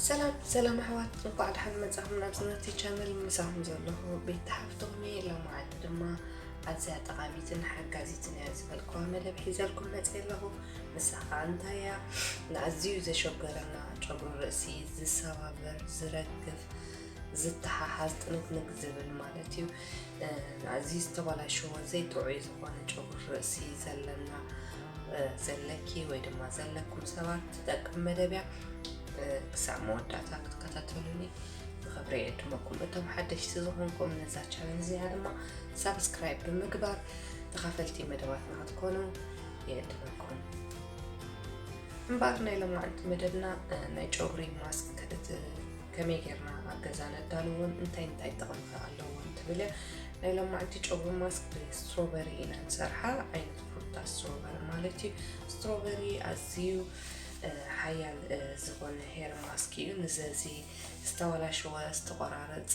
ሰላም ሰላም ኣሕዋት፣ እንኳዕ ደሓን መጻኹም ናብዚ ናተይ ቻነል። ምሳኹም ዘለኹ ቤት ሓፍትኹም እየ። ሎማዓንቲ ድማ ኣዝያ ጠቓሚትን ሓጋዚትን እያ ዝበልኩዋ መደብ ሒዘልኩም መጽየ ኣለኹ። ንሳ ኸኣ እንታይ እያ? ንኣዝዩ ዘሸገረና ጨጉሪ ርእሲ ዝሰባብር፣ ዝረግፍ፣ ዝተሓሓዝ፣ ጥንግንግ ዝብል ማለት እዩ። እ፣ ንኣዝዩ ዝተበላሸወ ዘይጥዑይ ዝኾነ ጨጉሪ ርእሲ ዘለና፣ እ፣ ዘለኪ ወይ ድማ ዘለኩም ሰባት ትጠቅም መደብ እያ። እ፣ ክሳብ መወዳእታ ክትከታተሉኒ ብኽብሪ ይዕድመኩም። እቶም ሓደሽቲ ዝኾንኩም ነዛ ቻነል እዚኣ ድማ ሳብስክራይብ ብምግባር ተኻፈልቲ መደባትና ክትኮኑ ይዕድመኩም። እምበኣር ናይ ሎማዓንቲ መደብና፣ እ፣ ናይ ጨጉሪ ማስክ እቲ ከመይ ጌርና ኣብ ገዛ ነዳልዎን እንታይ እንታይ ጥቕሚ ከ ኣለዎን ትብል እያ። ናይ ሎማዓንቲ ጨጉሪ ማስክ ብስትሮበሪ ኢና ንሰርሓ፣ ዓይነት ፍሩታ ስትሮበሪ ማለት እዩ። ስትሮበሪ ኣዝዩ፣ እ፣ ሓያል፣ እ፣ ዝኾነ ሄር ማስክ እዩ። ንዘዚ ዝተበላሸወ፣ ዝተቆራረጸ፣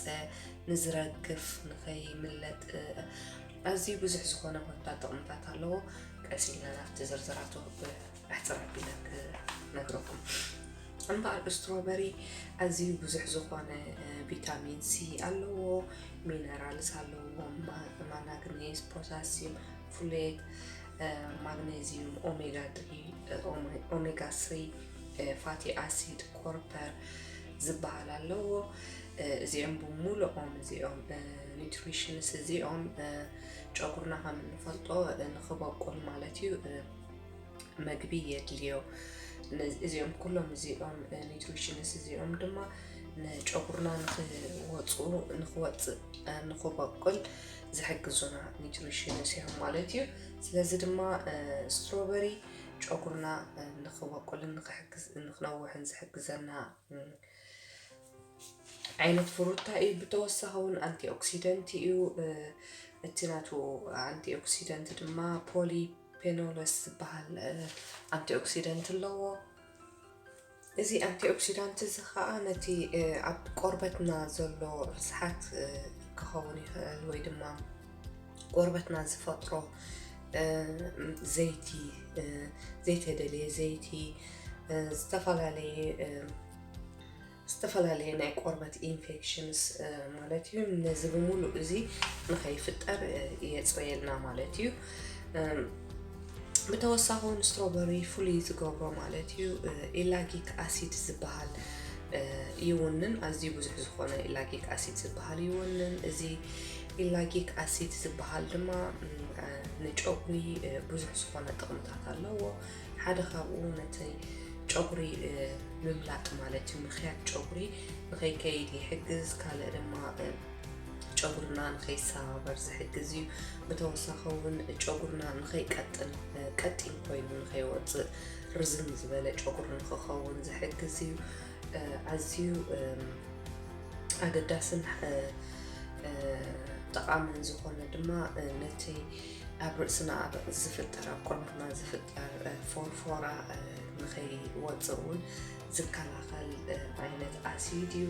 ንዝረግፍ፣ ንኸይምለጥ፣ እ፣ ኣዝዩ ብዙሕ ዝኾነ ኮታ ጥቕምታት ኣለዎ። ቀስ ኢልና ናብቲ ዝርዝራቱ ብ-፣ ኣሕጽር ኣቢለ ክነግረኩም። እምበኣር ስትሮበሪ ኣዝዩ ብዙሕ ዝኾነ፣ እ፣ ቪታሚን ሲ ኣለዎ፣ ሚነራልስ ኣለዎ፣ ማ-፣ ማናግኔዝ፣ ፖታሲየም፣ ፉሌት፣ እ፣ ማግኔዚዩም፣ ኦሜጋ ትሪ፣ እ፣ ኦሜ-፣ ኦሜጋ ስሪ፣ እ፣ ፋቲ ኣሲድ፣ ኮርፐር ዝበሃል ኣለዎ። እ፣ እዚኦም ብምሉኦም እዚኦም፣ እ፣ ኒትሪሽንስ እዚኦም፣ እ፣ ጨጉርና ከም እንፈልጦ፣ እ፣ ንኽበቁል ማለት እዩ፣ እ፣ መግቢ የድልዮ። ነ-፣ እዚኦም ኩሎም እዚኦም፣ እ፣ ኒትሪሽንስ እዚኦም ድማ ንጨጉርና ንኽወፁ፣ ንኽወፅእ፣ እ፣ ንኽበቁል ዝሕግዙና ኒትሪሽንስ እዮም ማለት እዩ። ስለዚ ድማ፣ እ፣ ስትሮበሪ ጨጉርና፣ እ፣ ንኽበቁልን ንኽሕግዝ-፣ ንኽነውሕን ዝሕግዘና፣ እ፣ ዓይነት ፍሩታ እዩ። ብተወሳኺ እውን ኣንቲኦክሲደንት እዩ። እ፣ እቲ ናቱ ኣንቲኦክሲደንት ድማ ፖሊፔኖለስ ዝበሃል፣ እ፣ ኣንቲኦክሲደንት ኣለዎ። እዚ ኣንቲኦክሲዳንት እዚ ኸኣ ነቲ፣ እ፣ ኣብ ቆርበትና ዘሎ ርስሓት፣ እ፣ ክኸውን ይኽእል ወይ ድማ ቆርበትና ዝፈጥሮ፣ እ፣ ዘይቲ፣ እ፣ ዘይተደልየ ዘይቲ፣ እ፣ ዝተፈላለየ፣ እ፣ ዝተፈላለየ ናይ ቆርበት ኢንፌክሽንስ፣ እ፣ ማለት እዩ። ነዚ ብምሉእ እዚ ንኸይፍጠር፣ እ፣ የጽረየልና ማለት እዩ። እ፣ ብተወሳኺ እውን ስትሮበሪ ፍሉይ ዝገብሮ ማለት እዩ፣ እ፣ ኢላጊክ ኣሲድ ዝበሃል፣ እ፣ ይውንን። ኣዝዩ ብዙሕ ዝኾነ ኢላጊክ ኣሲድ ዝበሃል ይውንን። እዚ ኢላጊክ ኣሲድ ዝበሃል ድማ፣ ም፣ እ፣ ንጨጉሪ፣ እ፣ ብዙሕ ዝኾነ ጥቕምታት ኣለዎ። ሓደ ካብኡ ነቲ ጨጉሪ፣ እ፣ ምምላጥ ማለት እዩ፣ ምኽያድ ጨጉሪ ንኸይከይድ ይሕግዝ። ካልእ ድማ፣ እ፣ ጨጉርና ንኸይሰባበር ዝሕግዝ እዩ። ብተወሳኺ እውን ጨጉርና ንኸይቀጥን፣ እ፣ ቀጢን ኮይኑ ንኸይወፅእ፣ ርዝም ዝበለ ጨጉሪ ንኽኸውን ዝሕግዝ እዩ። እ፣ ኣዝዩ፣ እም፣ ኣገዳስን፣ እ፣ እ፣ ጠቓምን ዝኾነ ድማ፣ እ፣ ነቲ ኣብ ርእስና ኣብ ዝፍጠር፣ ኣብ ቆርበትና ዝፍጠር፣ እ፣ ፎርፎራ፣ እ፣ ንኸይወፅእ እውን ዝከላኸል፣ እ፣ ዓይነት ኣሲድ እዩ።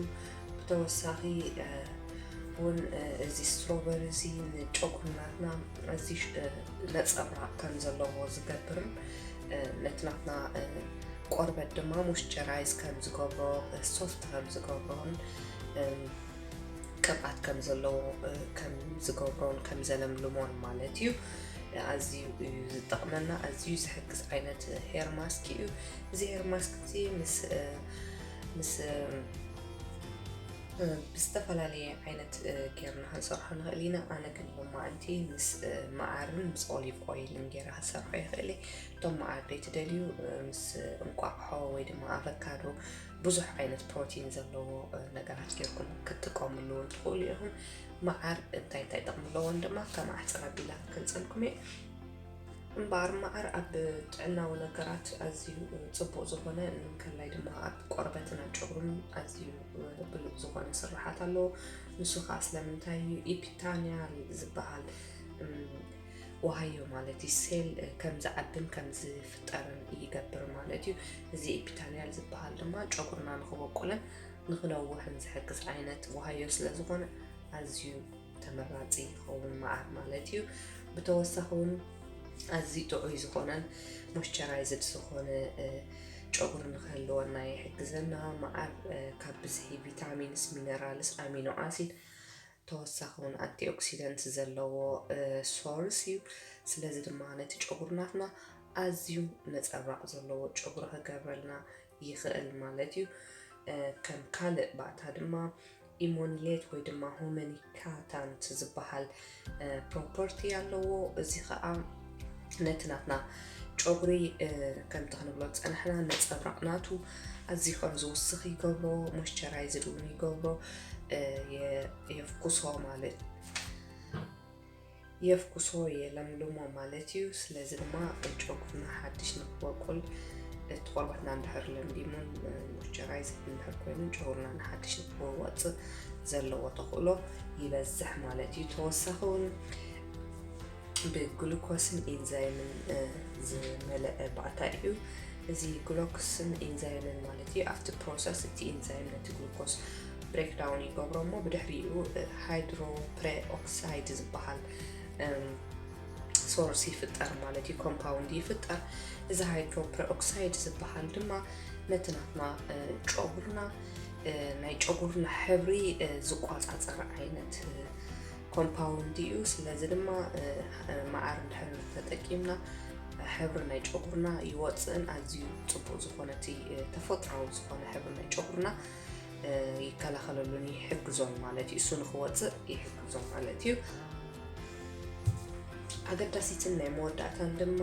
ብተወሳኺ፣ እ፣ እውን፣ እ፣ እዚ ስትሮበሪ እዚ ንጨጉሪ ናትና እዚ ሽ-፣ እ፣ ነጸብራቕ ከም ዘለዎ ዝገብርን፣ እ፣ ነቲ ናትና፣ እ፣ ቆርበት ድማ ሞይስቸራይዝ ከም ዝገብሮ፣ እ፣ ሶፍት ከም ዝገብሮን፣ እ፣ ቅብኣት ከም ዘለዎ፣ እ፣ ከም ዝገብሮን ከም ዘለምልሞን ማለት እዩ። እ፣ ኣዝዩ እዩ ዝጠቕመና፣ ኣዝዩ ዝሕግዝ ዓይነት ሄር ማስክ እዩ። እዚ ሄር ማስክ እዚ ምስ፣ እ፣ ምስ፣ እ፣ እ፣ ብዝተፈላለየ ዓይነት፣ እ፣ ጌርና ክንሰርሖ ንኽእል ኢና። ኣነ ግን ሎማዓንቲ ምስ፣ እ፣ መዓርን ምስ ኦሊቭ ኦይልን ጌረ ክሰርሖ ይኽእል እየ። እቶም መዓር ዘይትደልዩ፣ እ፣ ምስ እንቋቑሖ ወይ ድማ ኣቨካዶ፣ ብዙሕ ዓይነት ፕሮቲን ዘለዎ፣ እ፣ ነገራት ጌርኩም ክትጥቀምሉ እውን ትኽእሉ ኢኹም። መዓር እንታይ እንታይ ጥቕሚ ኣለዎን ድማ ከም ኣሕጽር ኣቢላ ክገልጸልኩም እየ። እምበኣር መዓር ኣብ ጥዕናዊ ነገራት ኣዝዩ ጽቡቕ ዝኾነ፣ እንከላይ ድማ ኣብ ቆርበትን ኣብ ጨጉርን ኣዝዩ ብሉጽ ዝኾነ ስርሓት ኣለዎ። ንሱ ኸኣ ስለምንታይ እዩ? ኢፒታንያል ዝበሃል፣ እም፣ ዋሃዮ ማለት እዩ፣ ሴል፣ እ፣ ከም ዝዓብን ከም ዝፍጠርን ይገብር ማለት እዩ። እዚ ኢፒታንያል ዝበሃል ድማ ጨጉርና ንኽበቁልን ንኽነውሕን ዝሕግዝ ዓይነት ዋሃዮ ስለ ዝኾነ ኣዝዩ ተመራጺ ይኸውን መዓር ማለት እዩ። ብተወሳኺ እውን ኣዝዩ ጥዑይ ዝኾነን ሞይስቸራይዝድ ዝኾነ፣ እ፣ ጨጉሪ ንክህልወና ይሕግዘና። መዓር ካብ ብዝሒ ቪታሚንስ፣ ሚነራልስ፣ ኣሚኖ ኣሲድ፣ ተወሳኺ እውን ኣንቲኦክሲደንት ዘለዎ ሶርስ እዩ። ስለዚ ድማ ነቲ ጨጉሪ ናትና ኣዝዩ ነፀብራቕ ዘለዎ ጨጉሪ ክገብረልና ይኽእል ማለት እዩ። ከም ካልእ ባእታ ድማ ኢሞንሌት ወይ ድማ ሆመኒካታንት ዝበሃል ፕሮፐርቲ ኣለዎ። እዚ ከዓ ነቲ ናትና ጨጉሪ ከምቲ ክንብሎ ዝፀናሕና ነፀብራቕ ናቱ ኣዝዩ ከም ዝውስኽ ይገብሮ፣ ሞይስቸራይዝድ እውን ይገብሮ፣ የፍኩሶ ማለት የፍኩሶ የለምልሞ ማለት እዩ። ስለዚ ድማ ጨጉርና ሓድሽ ንክበቁል እቲ ቆርበትና እንድሕር ለምሊሙን ሞይስቸራይዝ እንድሕር ኮይኑ ጨጉርና ንሓድሽ ንክወፅእ ዘለዎ ተኽእሎ ይበዝሕ ማለት እዩ። ተወሳኺ እውን ብግሉኮስን ኢንዛይምን ዝመለአ ባእታ እዩ። እዚ ግሉኮስን ኢንዛይምን ማለት እዩ ኣብቲ ፕሮሰስ እቲ ኢንዛይም ነቲ ግሉኮስ ብሬክዳውን ይገብሮ እሞ ብድሕሪኡ ሃይድሮ ፕሬኦክሳይድ ዝበሃል ሶርስ ይፍጠር ማለት እዩ፣ ኮምፓውንድ ይፍጠር። እዚ ሃይድሮ ፕሬኦክሳይድ ዝበሃል ድማ ነቲ ናትና ጨጉርና ናይ ጨጉርና ሕብሪ ዝቆፃፀር ዓይነት ኮምፓውንድ እዩ። ስለዚ ድማ መዓር እንድሕር ተጠቂምና ሕብሪ ናይ ጨጉርና ይወፅእን ኣዝዩ ፅቡቅ ዝኾነ እቲ ተፈጥራዊ ዝኾነ ሕብሪ ናይ ጨጉርና ይከላኸለሉን ይሕግዞን ማለት እዩ። እሱ ንክወፅእ ይሕግዞ ማለት እዩ። ኣገዳሲትን ናይ መወዳእታን ድማ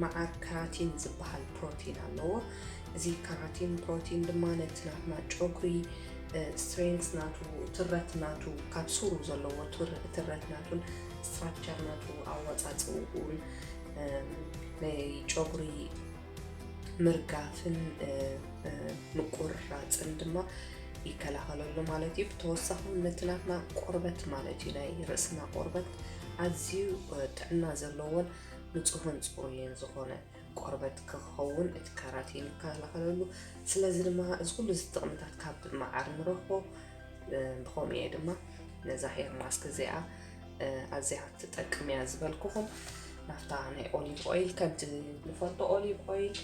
መዓር ካራቲን ዝበሃል ፕሮቲን ኣለዎ። እዚ ካራቲን ፕሮቲን ድማ ነቲ ናትና ጨጉሪ ስትሬንግስ ናቱ፣ ትረት ናቱ፣ ካብ ሱሩ ዘለዎ ትረት ናቱን ስትራክቸር ናቱ ኣወፃፅኡን ናይ ጨጉሪ ምርጋፍን ምቁርራፅን ድማ ይከላኸለሉ ማለት እዩ። ብተወሳኺ ነቲ ናትና ቆርበት ማለት እዩ ናይ ርእስና ቆርበት ኣዝዩ ጥዕና ዘለዎን ንፁህን ፅሩይን ዝኾነ ቆርበት ክኸውን እቲ ካራቲን ይከላኸለሉ። ስለዚ ድማ እዚ ኩሉ እዚ ጥቕምታት ካብ መዓር ንረኽቦ። ብኸምኡ እየ ድማ ነዛ ሄር ማስክ እዚኣ ኣዝያ ትጠቅም እያ ዝበልኩኹም ናብታ ናይ ኦሊቭ ኦይል። ከምቲ ንፈልጦ ኦሊቭ ኦይል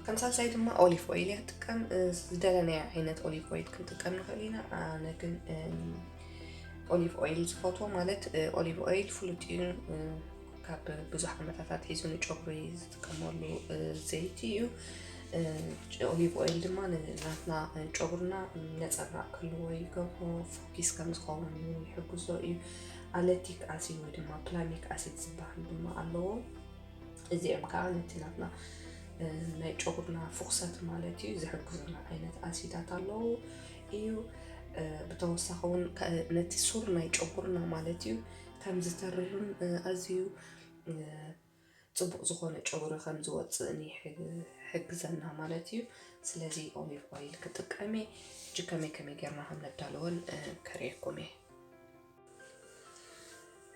ከም ሳልሳይ ድማ ኦሊቭ ኦይል እያ ትጥቀም። ዝደለናዮ ዓይነት ኦሊቭ ኦይል ክንጥቀም ንኽእል ኢና። ኣነ ግን ኦሊቭ ኦይል ዝፈትዎ ማለት ኦሊቭ ኦይል ፍሉጥ እዩ። ካብ ብዙሕ ዓመታት ኣትሒዙ ንጨጉሪ ዝጥቀመሉ ዘይቲ እዩ። ኦሊቭ ኦይል ድማ ንናትና ጨጉርና ነፀብራቕ ክህልዎ ይገብሮ፣ ፎኪስ ከም ዝኸውን ይሕግዞ እዩ። ኣለቲክ ኣሲድ ወይ ድማ ፕላሚክ ኣሲድ ዝበሃል ድማ ኣለዎ። እዚኦም ከዓ ነቲ ናትና ናይ ጨጉርና ፍኹሰት ማለት እዩ ዝሕግዙና ዓይነት ኣሲዳት ኣለዉ እዩ። ብተወሳኺ እውን ነቲ ሱር ናይ ጨጉርና ማለት እዩ ከም ዝተርርን ኣዝዩ ፅቡቕ ዝኾነ ጨጉሪ ከም ዝወፅእን ይሕግዘና ማለት እዩ። ስለዚ ኦሊቭ ኦይል ክጥቀም እየ። ሕጂ ከመይ ከመይ ጌርና ከም ነዳልወን ከርእየኩም እየ።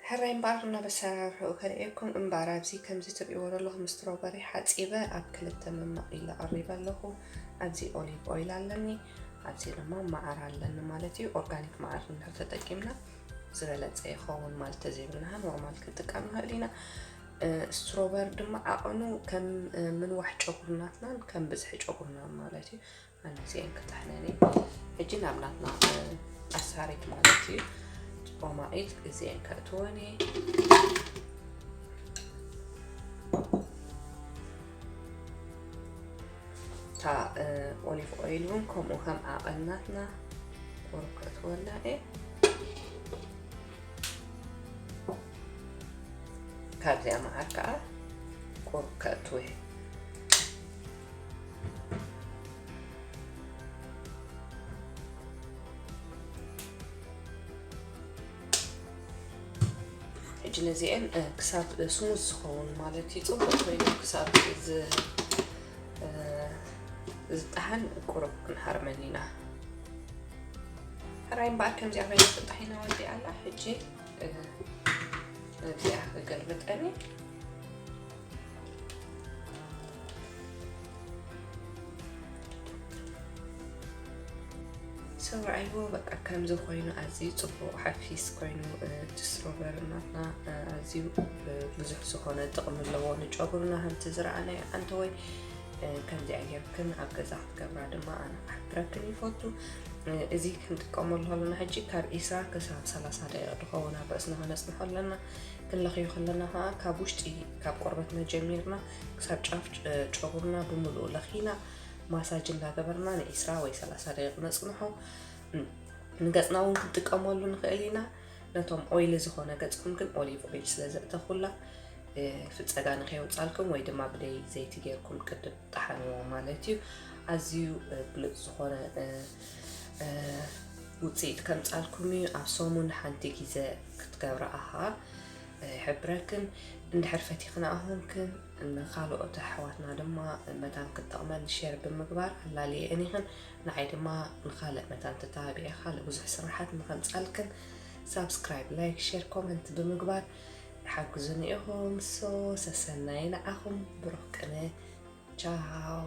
ሕራይ እምበኣር ናብ ኣሰራርሕኡ ከርእየኩም። እምበኣር ኣብዚ ከምዚ ትርእይዎ ዘለኹም ስትሮበሪ ሓፂበ ኣብ ክልተ መማቕ ኢለ ኣቕሪበ ኣለኹ። ኣብዚ ኦሊቭ ኦይል ኣለኒ፣ ኣብዚ ድማ መዓር ኣለኒ ማለት እዩ። ኦርጋኒክ መዓር እንድሕር ተጠቂምና ዝበለፀ ይኸውን ማለት ተዘይብልና ኖርማል ክንጥቀም ንኽእል ኢና። ስትሮበር ድማ ዓቐኑ ከም ምንዋሕ ጨጉርናትናን ከም ብዝሒ ጨጉርናን ማለት እዩ። ኣነ እዚአን ክጥሕነን እየ። ሕጂ ናብ ናትና ኣሳሪት ማለት እዩ ጾማኢት እዚአን ከእትወን እየ። እታ ኦሊቭ ኦይል እውን ከምኡ ከም ዓቐን ናትና ቁሩብ ከእትወላ እየ። ካብዚኣ መዓር ከዓ ቁሩብ ከእትወ። ሕጂ ነዚአን ክሳብ ስሙዝ ዝኸውን ማለት እዩ፣ ፅቡቅ ኮይኑ ክሳብ ዝጠሓን ቁሩብ ክንሃርመን ኢና። ሕራይ እምበኣር ከምዚኣ ኮይና ተጣሒና ወዲኣ ኣላ። ሕጂ እዚኣ ክገልብጠኒ። ሰው ረኣይዎ በቃ ከምዚ ኮይኑ ኣዝዩ ጽቡቕ ሓፊስ ኮይኑ፣ እቲ ስትሮበሪ ናትና ኣዝዩ ብዙሕ ዝኾነ ጥቕሚ ኣለዎ ንጨጉርና። ከምቲ ዝረኣናዮ ኣንተወይ ከምዚኣ ጌርክን ኣብ ገዛ ክትገብራ ድማ ኣነ ክሕብረክን ይፈቱ። እዚ ክንጥቀመሉ ከለና ሕጂ ካብ ዒስራ ክሳብ ሰላሳ ደቂቕ ዝኸውን ኣብ ርእስና ከነጽንሖ ኣለና። ክንለኽዮ ከለና ከዓ ካብ ውሽጢ ካብ ቆርበትና ጀሚርና ክሳብ ጫፍ ጨጉርና ብምሉኡ ለኺና ማሳጅ እንዳገበርና ንዒስራ ወይ ሰላሳ ደቂቕ ነጽንሖ። ንገጽና እውን ክንጥቀመሉ ንኽእል ኢና። ነቶም ኦይሊ ዝኾነ ገጽኩም ግን ኦሊቭ ኦይል ስለ ዘእተኹላ ፍጸጋ ንኸየውጻልኩም ወይ ድማ ብደይ ዘይቲ ጌርኩም ቅድም ጠሓንዎ ማለት እዩ። ኣዝዩ ብሉጽ ዝኾነ ውፅኢት ከምጻልኩም እዩ። ኣብ ሰሙን ሓንቲ ግዜ ክትገብራ ኣኻ ይሕብረክን። እንድሕር ፈቲኽና ኣኹንክን ንኻልኦት ኣሕዋትና ድማ መታን ክጠቕመን ሼር ብምግባር ኣላልየን ኢኽን። ንዓይ ድማ ንኻልእ መታን ተተባቢዐ ካልእ ብዙሕ ስራሓት ንኸምጻልክን ሳብስክራይብ፣ ላይክ፣ ሼር፣ ኮመንት ብምግባር ሓግዙኒ ኢኹም። ሶ ሰሰናይ ንዓኹም። ብሩኽ ቅነ። ቻው።